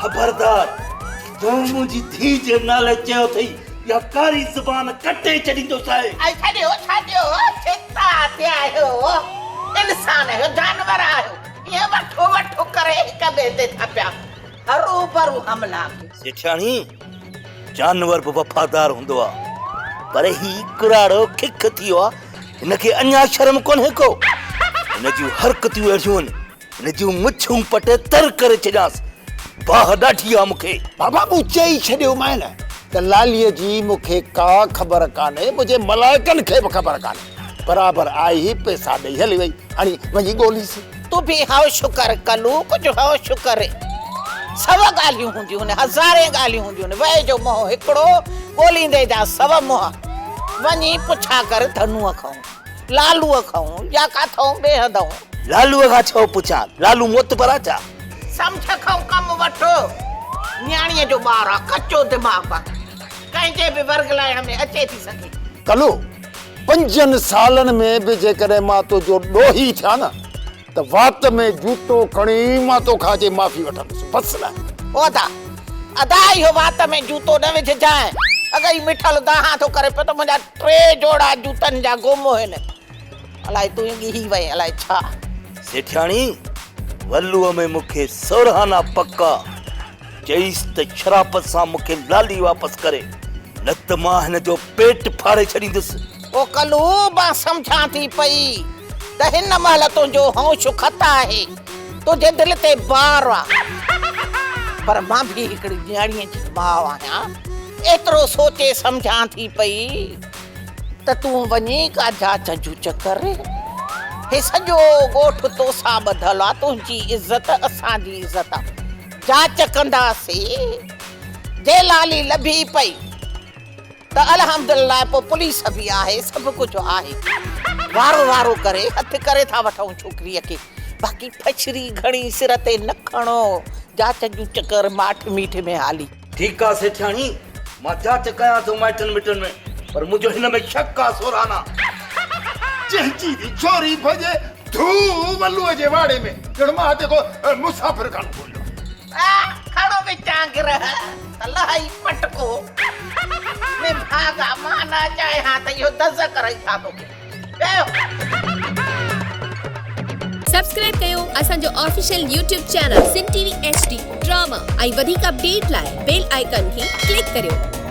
خبردار! تون منهنجي ڌيء جي نالي چيو اٿئي، اها ڪاري زبان ڪٽي ڇڏيندوسانء. ۽ ڇڏيو، ڇڏيو، ڇتا ٿيا آهيو، انسان آهيو، جانور آهيو، ائين وٺو وٺو ڪري هڪ ٻئي تي ٿا پيا هروڀرو حملا ڪيو. سيٺياڻي، جانور به وفادار هوندو آ، پر هي ڪراڙو کک ٿي ويو آ، هن کي اڃا شرم ڪونهي ڪو. هن جون حرڪتون اهڙيون آهن، هن جون مڇون پٽي تر ڪري ڇڏيانس. باهه ڏاڍي آ مون کي. بابا مون چئي ڇڏيومانء نه ته لاليء جي مون کي ڪا خبر ڪانهي، منهنجي ملائڪن کي به خبر ڪانهي. برابر آئي هئي، پئسا ڏئي هلي وئي. هاڻي وڃي ڳوليس. تون به هوش ڪر ڪلو، ڪجهه هوش ڪر. سو ڳالهيون هونديون هن، هزارين ڳالهيون هونديون هن. وهي جو منهن هڪڙو، ڳوليندي جا سو منهن. وڃي پڇا ڪر ڌنوء کئون. لالوء کئون يا ڪاٿئون ٻئي هنڌئون. لالوء کان ڇو پڇان؟ لالو معتبر آ ڇا؟ سمجهه کئون ڪم وٺ. نياڻيء جو ٻار آ، ڪچو دماغ آ. ڪنهن جي به ورغلائڻ ۾ اچي ٿي سگهي. ڪلو، پنجن سالن ۾ به جيڪڏهن مان تنهنجو ڏوهي ٿيان نه ته وات ۾ جوتو کڻي مان توکان اچي معافي وٺندس. بس نه. او ادا، ادا اهو وات ۾ جوتو نه وجهجانء. اڳ ئي مٺل دانهان ٿو ڪري پيو ته منهنجا ٽي جوڙا جوتن جا گم هن. الائي تون ئي ڳهي وئين الائي ڇا. سيٺياڻي، ولوء ۾ مون کي سورهانا پڪ آ. چئيس ته شرافت سان مون کي لالي واپس ڪري، نه ته مان هن جو پيٽ ڦاڙي ڇڏيندس. او ڪلو، مان سمجهان ٿي پئي ته هن مهل تنهنجو هوش خطا آهي، تنهنجي دل تي بار آ. پر مان به هڪڙي نياڻيء جي ماء آهيان. ايترو سوچي سمجهان ٿي پئي ته تون وڃي ڪا جاچ جوچ ڪر. هي سڄو ڳوٺ توسان ٻڌل آ، تنهنجي عزت اسان جي عزت آ. جاچ ڪنداسين، جي لالي لڀي پئي ته الحمدلله پوء پوليس به آهي، سڀ ڪجهه آهي. وارو وارو ڪري هٿ ڪري ٿا وٺون ڇوڪريء کي. باقي ڦشري گهڻي سر تي نه کڻو، جاچ جوچ ڪر ماٺ ميٺ ۾ هالي. ٺيڪ آ سيٺياڻي، مان جاچ ڪيان ٿو مائٽن مٽن ۾، پر منهنجو هن ۾ شڪ آ سورانا. جنهن جي به ڇوري ڀڄي ڌو ولوء جي واڙي ۾، ڄڻ مان هتي ڪو مسافر خانو کوليو آ. آ کڻو وچان گرهه ته لهئي پٽڪو. نڀاڳا مان نه اچانء ها ته اهو دز ڪرئي ٿا توکي. سبسڪرائب ڪيو اسان جو official YouTube channel Sindh T V H D drama ۽ وڌيڪ اپڊيٽ لاء بيل آئيڪان کي ڪلڪ ڪريو.